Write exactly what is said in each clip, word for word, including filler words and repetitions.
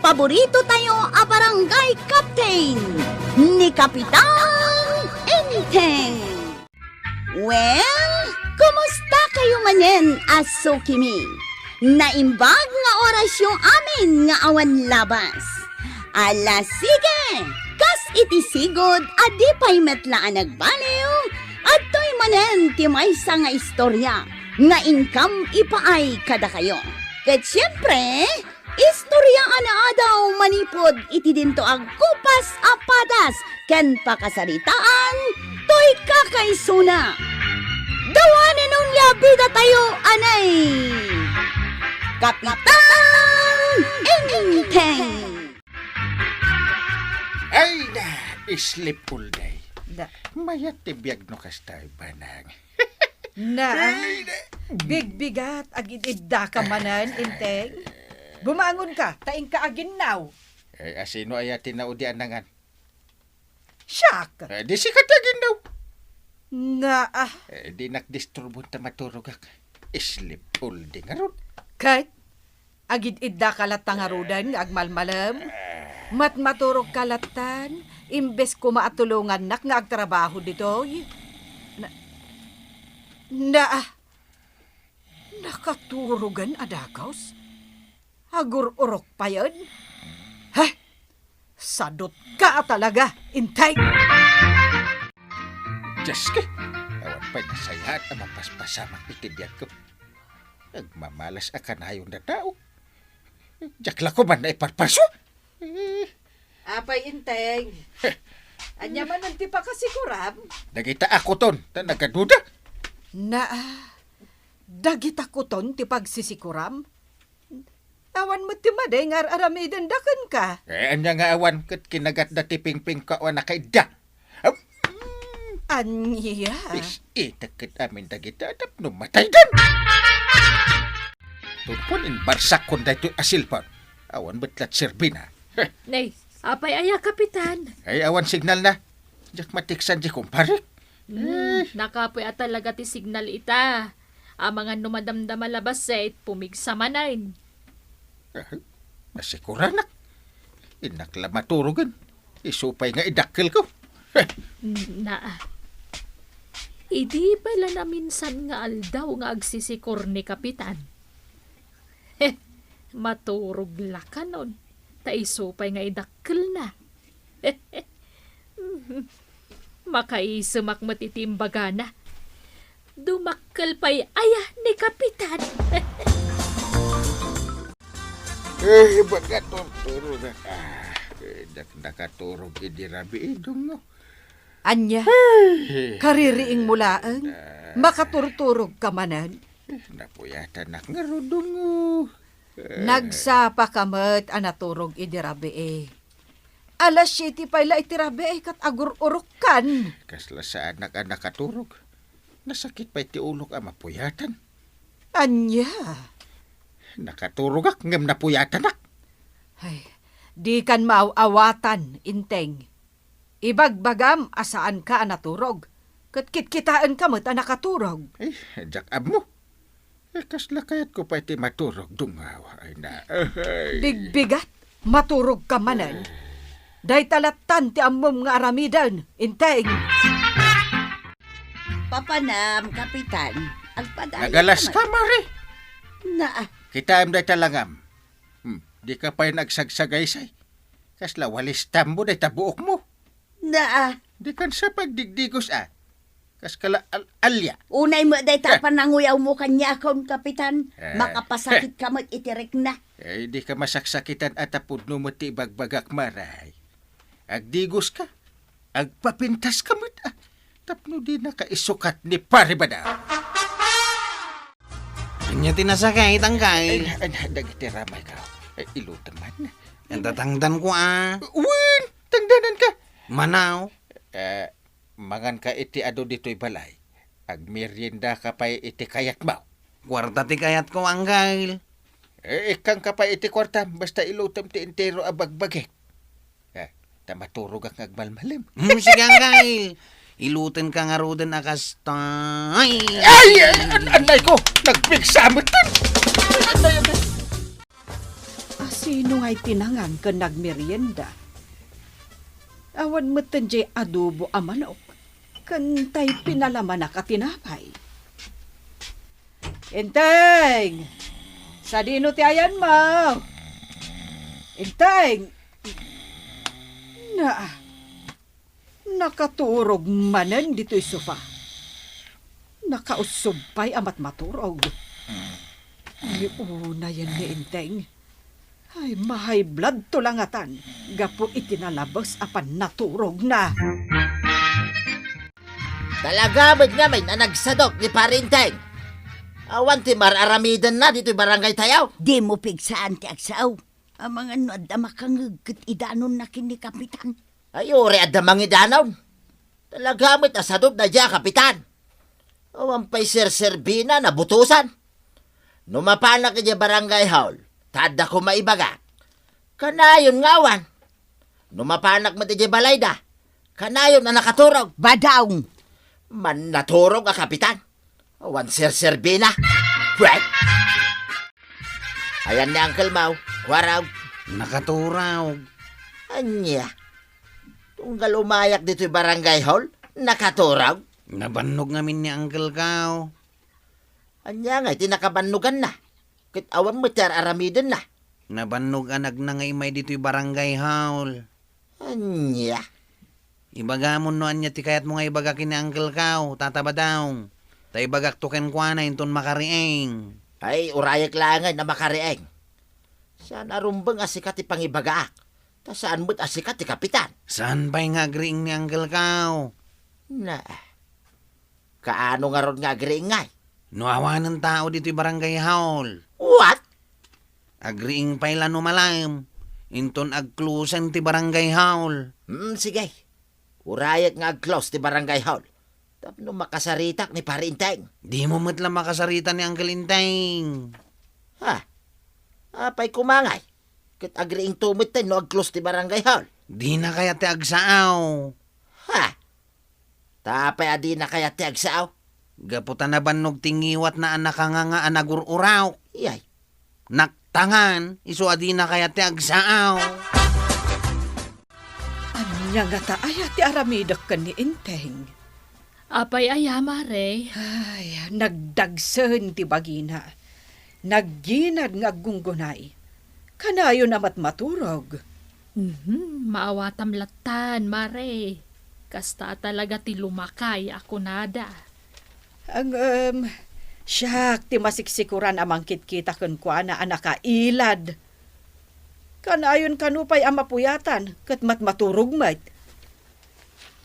paborito tayo a barangay captain, ni Kapitan Enteng. Well, kumusta kayo manen a sukimi? Naimbag nga orasyo amin nga awan labas. Ala, sige! Kas iti sigud a di pay met la a nagbaliw, adtoy manen ti maysa nga istorya nga inkam ipaay kadakayo. Ket siempre, istoriaan a daw manipud iti dinto a gupas a padas ken pakasaritaan toy kakaisuna. Dawanen onia bidatayo anay Kapitan Enteng. Ay na, sleep all day. Da. Mayat ti biag no kasta, Banang. Na, Ay, na. Bigbigat, agid-idda ka manen, Enteng. Bumangon ka, ta inka aginnaw. Eh, asino aya ti naudian nangan? Siak. Eh, di sika ti aginnaw. Nga, ah. Eh, di nakdisturbon ta maturogak. Sleep all day ngarud. Ket, agid-idda ka latta ngaruden nga agmalmalem? Matmaturog ka lattan, imbes koma a tulongannak nga agtrabaho ditoy? Na, na, ah. Nakaturogen a dagus? Agur-urok payen? Heh! Sadut ka talaga, Enteng! Dios ko! Awan pay nasayaat a mapaspasamak iti biagko. Agmamalas a kanayon a tao. Diak la koma naiparparso. Eh. Apay, Enteng. Heh. Ania manen ti pakasikuram? Dagita a kuton, ta nagaduda. Na, ah, dagita kuton ti pagsisikuram? Awan met ti madi nga ar-aramidenda kenka. Eh, ania nga awan ket kinagatda ti pingpingko a nakaidda? Am-, Ania? Is-itek ket amin dagita tapno mataydan. Tungkol imbarsakkon daytoy a cellphone. Awan met la ti serbina. Heh. Nay, apay aya, Kapitan? Ay, awan signal na. Diak matiksan di kumparek. Hmm, Eh. nakapoy a talaga ti signal ita. Amangan no madamdama la bassit, pumigsa manen. Ah, nasikuranak. Innak la maturogen. Isu pay nga idakkelko. Heh. Na. Idi pay la naminsan nga aldaw nga agsisikor ni Kapitan. Heh, maturog la kanon, ta isu pay nga idakkelna. Makaisemak met iti imbagana. Dumakkel pay aya ni Kapitan. Eh, baga turturo na. Ah, eh, dak-, nakaturog idi rabii, dungo. Ania? Ay. Kaririingmo laeng? Ah. Makaturturog ka manen? Eh, napuyatanak ngarud, dungo. Eh. Nagsapa ka met a naturog idi rabii. Alas siete pay la iti rabii ket agur-urokkan. Kasla saanak a nakaturog. Nasakit pay ti ulok a mapuyatan. Ania? Nakaturogak ngem napuyatanak. Ay, dikan maaw-awatan, Enteng. Ibagbagam a saanka a naturog, ket kitkitaenka met a nakaturog. Ay, diak ammo. Eh, kasla kayatko pay ti maturog, dungaw. Ay na, ay. Bigbigat, maturog ka manen. Dayta lattan ti ammom nga aramiden, Enteng. Papanam, Kapitan. Agpadayo Nagalas ka, met. Mari. Naa. Kitaem dayta langam. Hmm, di ka pay nagsagsagaysay. Kasla walis tambo dayta buokmo. Naa. Di kan sa pagdigdigos, a. Kas kala al-, alya. Unay met dayta Eh. pananguyawmo kaniakon, Kapitan. Eh. Makapasakit ka met iti rikna. Eh, di ka masaksakitan a ta pudno met ti ibagbagak, Maray. Agdigos ka. Agpapintas ka met, a. Tapno di nakaisukat ni Pare Bada. Ania ti nasakit, angkay? Ay, ay, dagiti ramay ka. Ay, ilutem man. Anta tangdanko, a. Wen, tangdanan ka. Manaw? Eh, mangan ka iti adu ditoy balay. Agmerienda ka pay iti kayatmo. Kuarta ti kayatko, angkay. Eh, ikkan ka pay iti kuarta, basta ilutem ti entero a bagbagik. Eh, ta maturogak nga agmalmalem. Hmm, sige, angkay. Ilutenka ngaruden a kasta. Ay! Ay, ay, an-, anday ko! Nagpigsa met ten! Anday, anday. As Sino ngay ti nangan ken nagmerienda? Awan metten diay adobo a manok, ken tay pinalamanak a tinapay. Enteng! Sadino ti ayanmo? Enteng! Na, nakaturog manen ditoy sofa. Nakausog pay a matmaturog. Ni unayen ni Enteng. Ay, ma-high blood to langatan gapu iti nalabes a pannaturogna. Talaga met ngamin a nagsadut ni Pari Enteng. Awan ti mar-aramidenna ditoy barangay tayo. Dimo pigsaan ti agsao. Amangan no adda makangeg ket idanonna ken ni Kapitan. Ay, uray adda mangidanon. Talaga met a sadut daydiay a Kapitan. Awan pay serserbina, nabutosan. No mapanak idiay barangay hall, ta adda koma ibagak. Kanayon nga awan. No mapanak met idiay balayda, kanayon a nakaturog. Badaw! Mannaturog a Kapitan. Awan serserbina. Pwet! Ayan ni Uncle Mau, kuarog. Nakaturog. Ania? Tunggal umayak ditoy barangay hall, nakaturog? Nabannog ngamin ni Uncle Kao. Ania ngay ti nakabannoganna? Ket awan met ti ar-aramidenna. Nabannog a nagnanga immay ditoy barangay hall. Ania? Ibagamon no ania ti kayatmo nga ibaga ken ni Uncle Kao, Tata Badaw. Ta ibagakto kenkuana inton makariing. Ay, urayek laengen a makariing. Saan a rumbeng a sika ti pangibagaak, ta saan met a sika ti kapitan. Saan pay nga agriing ni Uncle Kao? Na, kaano ngarud nga agriing ngay? No awanen tao ditoy barangay hall. What? Agriing pay la no malaem, inton agclosen ti barangay hall. Hmm, sige. Urayek nga agclose ti barangay hall. Tapno makasaritak ni Pari Enteng. Dimo met la makasarita ni Uncle Enteng. Ha? Apay koma ngay? Ket agriingto metten no agclose ti barangay hall. Dina kayat ti agsaaw. Ha? Ta apay a dina kayat ti agsaaw? Gapu ta nabannog ti ngiwatna a nakanganga a nagur-urak. Iyay. Naktangan, isu a dina kayat ti agsaaw. Ania ngata aya ti aramidek ken ni Enteng? Apay aya, Mare? Ay, nagdagsen ti bagina. Nagginad nga aggunggunay. Kanayon a matmaturog. Mhm, maawatam lattan, Mare. Kasta a talaga ti lumakay a kunada. Ngem, siak ti masiksikuran a mangkitkita kenkuana a nakailad. Kanayon kano pay a mapuyatan ket matmaturog met.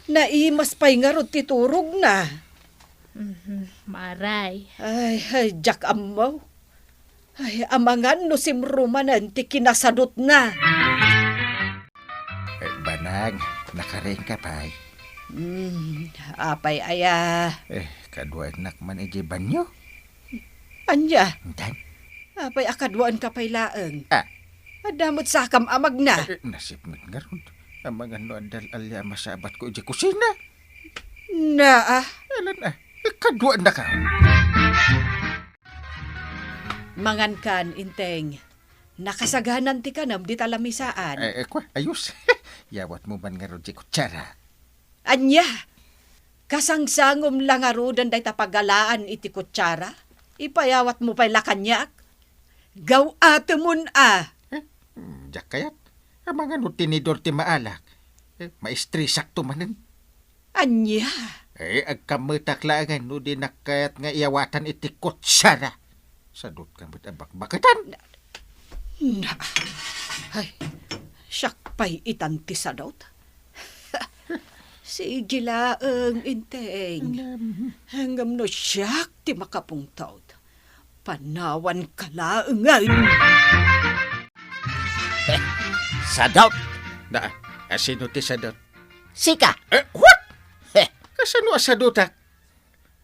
Naimas pay ngarud ti turogna. Mhm, Mare. Ay, ay, diak ammo. Ay, amangan no simrumanen ti kinasadutna. Eh, Banag, nakariingka pay? Hmm, apay aya? Eh, kaduaennak man idiay banio. Ania? Intan? Apay a kaduaenka pay laeng? Ah. Adda met sakam a magna. Eh, eh, nasipnget ngarud. Amangan no adda al-alia a masabatko idiay kusina. Na, ah. Alan, ah. Eh, kaduaennaka. Mangankan, Enteng. Nakasaganan ti kanem dita lamisaan. Eh, eh, kua, ayos. Yawatmo man ngarud ti kutsara. Ania? Kasangsangom la ngaruden dayta pagalaan iti kutsara? Ipayawatmo pay la kaniak? Gaw-atemon a! Eh, hmm, diak kayat. Amangan no tinidor ti maalak. Eh, maistresakto manen. Ania? Eh, agkammetak laengen no dinak kayat nga iyawatan iti kutsara. Sadut ka met a bakbakatan. Na, ay, siak pay itan ti sadut. Sige laeng, Enteng. Ngem no siak ti makapungtot, panawanka laengen. Eh, sadut! Na, asino ti sadut? Sika! Eh, what? Heh. Kasano a sadutak?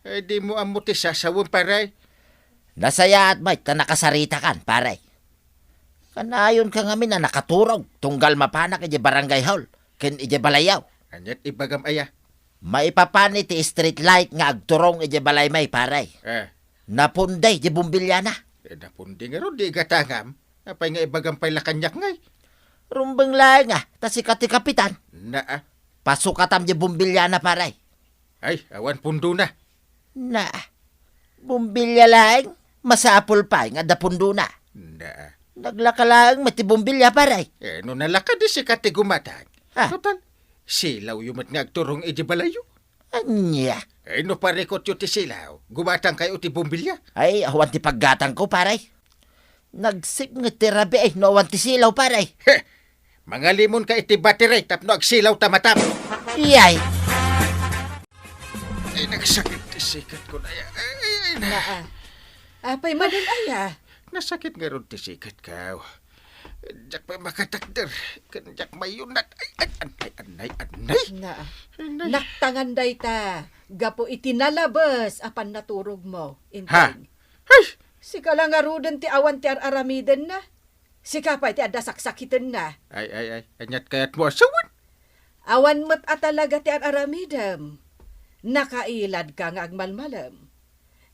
Eh, dimo ammo ti sasawem, pare? Nasayaat met ta nakasaritakan, pare. Kanayonka ngamin a nakaturog tunggal mapanak idiay barangay hall ken idiay balayyo. Ania't ibagam aya? Maipapan iti street light nga agturong idiay balaymi, pare. Eh. Napundi ti bombiliana. Eh, napundi ngarud di igatangam. Apay nga ibagam pay la kaniak ngay? Rumbeng laeng a, ta sika ti kapitan. Naa. Pasukatam di bombilyana, pare. Ay, awan pundona. Na, bombilya laeng, masapul pay nga adda pundona. Na. Naglaka laeng met ti bombilya, pare. Eh, no nalaka di sika ti gumatang. Ah. Total, silawyo met nga agturong iti balayyo. Ania? Eh, no parikutyo ti silaw, gumatangkayo ti bombilya. Ay, awan ti paggatangko, pare. Nagsipnget ti rabii no awan ti silaw, pare. Heh! Mangalimonka iti battery tapno agsilaw ta matam. Iyay! Ay, nagsakit ti sikat ko na. Ay, ay, ay, na. Naa. Apay manen aya? Nasakit ngarud ti sikat ko. Diak pay makatakder. Ken diak mayunat. Ay, ay, anay, anay, anay. Naa. Anay. Naktangan dayta gapu iti nalabes a pannaturogmo, Inteng. Ha? Ay! Sika la ngaruden ti awan ti ar-aramidenna. Sika pay ti adda saksakitenna. Ay, ay, ay. Aniat kayatmo a sawen? Awan met a talaga ti ar-aramidem. Nakailadka nga agmalmalem.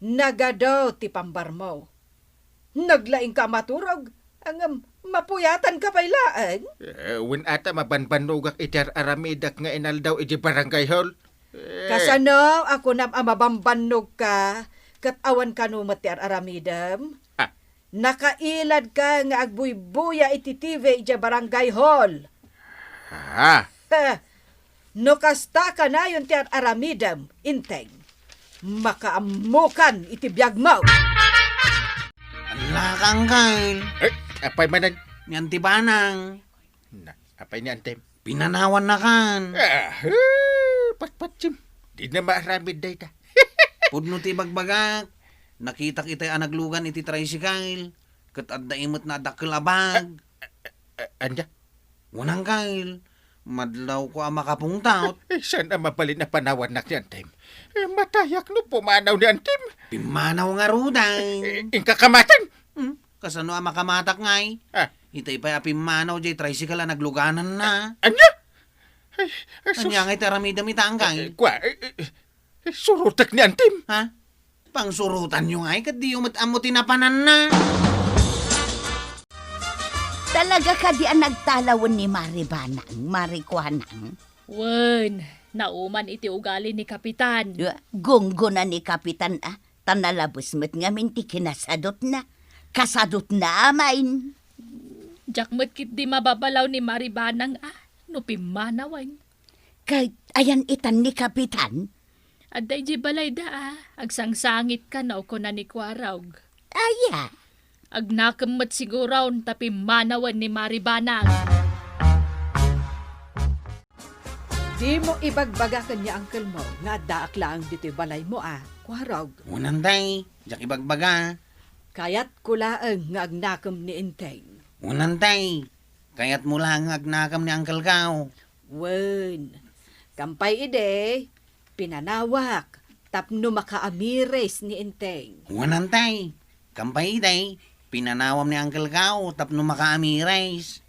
Nagadu ti pambarmo. Naglaingka a maturog, ngem mapuyatanka pay laeng. Eh, wen ata mabanbannogak iti ar-aramidek nga inaldaw iti barangay hall? Eh. Kasano a kunam a mabambannogka ket awan kano met ti ar-aramidem? Ah. Nakailadka nga agbuybuya iti T V idiay barangay hall. Ah. Heh, no kasta kanayon ti ar-aramidem, Inteng, makaammokan iti biagmo. Allaka, Angkel. Eh, apay manen? Ni Auntie Banang. Na, apay ni Antem? Pinanawannakan. Ah, eh, patpatsim. Di na maaramid dayta. Pudno ti ibagbagak. Nakitak itay a naglugan iti tricycle. Ket adda imet na dakkel a bag. Ah, ah, ania? Wen, Angkel, madlawko a makapungtot. Eh, saan a mabalin a panawannak ni Antem? Eh, matayak no pumanaw ni Antem. Pimmanaw ngaruden. Eh, inka kamaten? Hmm, kasano a makamatak ngay? Ah. Itay pay a pimmanaw jay tricycle a naglugananna. Ania? Ay, ay, sus. Ania ngay ti aramidem ita, Angkel? Eh, eh, kua, eh, eh, eh, surotek ni Antem. Ha? Pangsurotanyo ngay ket diyo met ammo ti napananna. Talaga kadi a nagtalawen ni Mari Banang, Mari Kuanang? Wen, nauman iti ugali ni Kapitan. Ya, gunggona ni Kapitan a, ta nalabes met ngamin ti kinasadutna. Kasadutna amin. Diak met ketdi mababalaw ni Mari Banang a, no pimmanawen. Ket ayan itan ni Kapitan? Adda idiay balayda a, agsangsangitka no kuna ni Kuarog. Aya? Agnakem met siguron ta pimmanawen ni Mari Banang. Dimo ibagbaga ken ni uncle mo nga addaak laeng ditoy balaymo a, Kuarog. Wen, Antay, diak ibagbaga. Kayatko laeng nga agnakem ni Enteng. Wen, Antay, kayatmo laeng nga agnakem ni Uncle Kao. Wen, kampay idi, pinanawak tapno makaamiris ni Enteng. Wen, Antay, kampay idi, pinanawam ni Uncle Kao tapno makaamiris.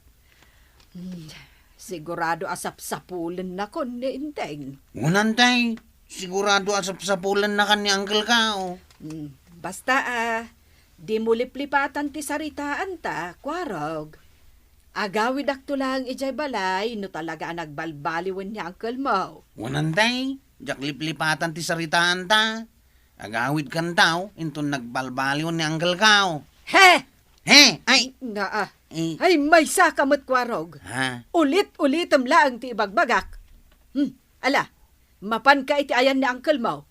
Hmm, sigurado a sapsapulennakon ni Enteng. Wen, Antay, sigurado a sapsapulennakan ni Uncle Kao. Hmm, basta, ah, dimo liplipatan ti saritaanta, Kuarog. Agawidakto laeng idiay balay no talaga a nagbalbaliwen ni uncle mo. Wen, Antay, diak liplipatan ti saritaanta. Agawidkanto inton nagbalbaliwen ni Uncle Kao. He! He! Ay! Nga, ah. Eh. Ay, maysaka met, Kuarog. Ha? Ulit-ulitem laeng ti ibagbagak. Hmm, ala, mapanka iti ayan ni uncle mo.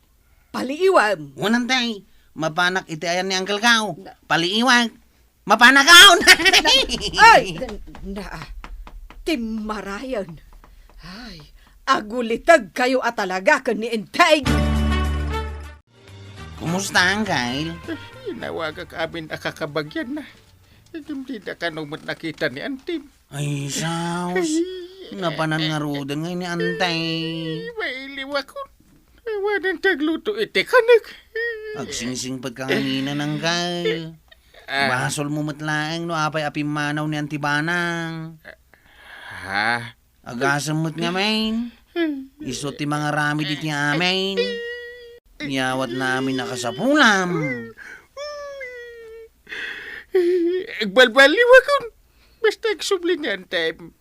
Paliiwem. Wen, Antay, mapanak iti ayan ni Uncle Kao. Na- Paliiwem. Mapanakaon! Ay! Na, na, timmarayan. Ay, agulitegkayo a talaga ken ni Enteng. Kumusta, Uncle? Eh, inawagak amin a kakabagyan na. Ngem dida kano met nakita ni Antim. Ay, saos. Ay, napanan ngaruden ngay ni Antay. Ay, mailiwakon. Awanan ti agluto iti kanek. Agsingsingpet ka nganina, Uncle. Ah. Basolmo met laeng no apay a pimmanaw ni Auntie Banang. Ha? Agasem met ngamin. Isu ti mangaramid iti amin. Yawatna amin a kasapulam. agbalbaliwakon. Basta agsubli ni Antem.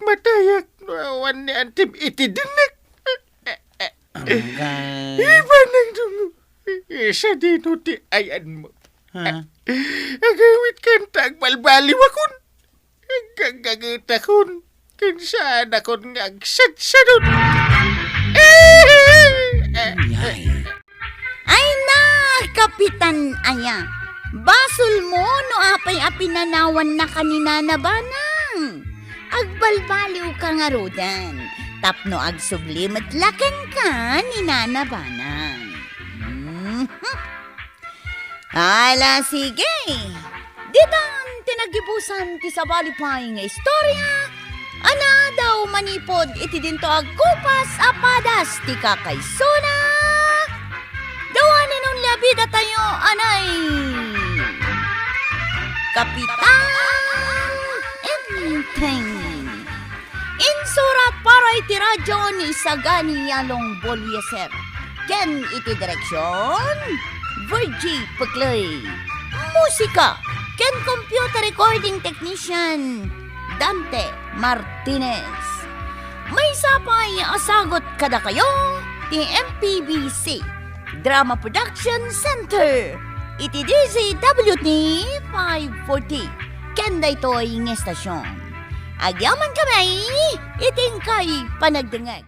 Matayak no awan ni Antem iti dinnak. Anggan. Ibanang dungo. Sadino ti ayanmo? Ha? Agawidkan ta agbalbaliwakon. Aggagetakon. Ken saanakon nga agsadsadot. Ay. Ay na, Kapitan Aya. Basolmo no apay a pinanawannaka ni Nana Banang. Agbalbaliwka ngaruden tapno agsubli met la kenka ni Nana Banang. Mhm. Ala, sige. Ditan ti naggibusan ti sabali pay nga istorya a naadaw manipud iti dinto agkupas a padas ti kakaisuna. Dawanan only a bidatayo, anay. Kapitan Enteng. Insurat para iti radyo ni Sagani Yalong Bolieser ken iti direksion, Virgie Peclay. Musika ken computer recording technician, Dante Martinez. Maysa pay a sagut kadakayo ti M P B C Drama Production Center iti D Z W T five forty ken daytoy nga estasion. Agyaman kami iti inkay panagdengngeg.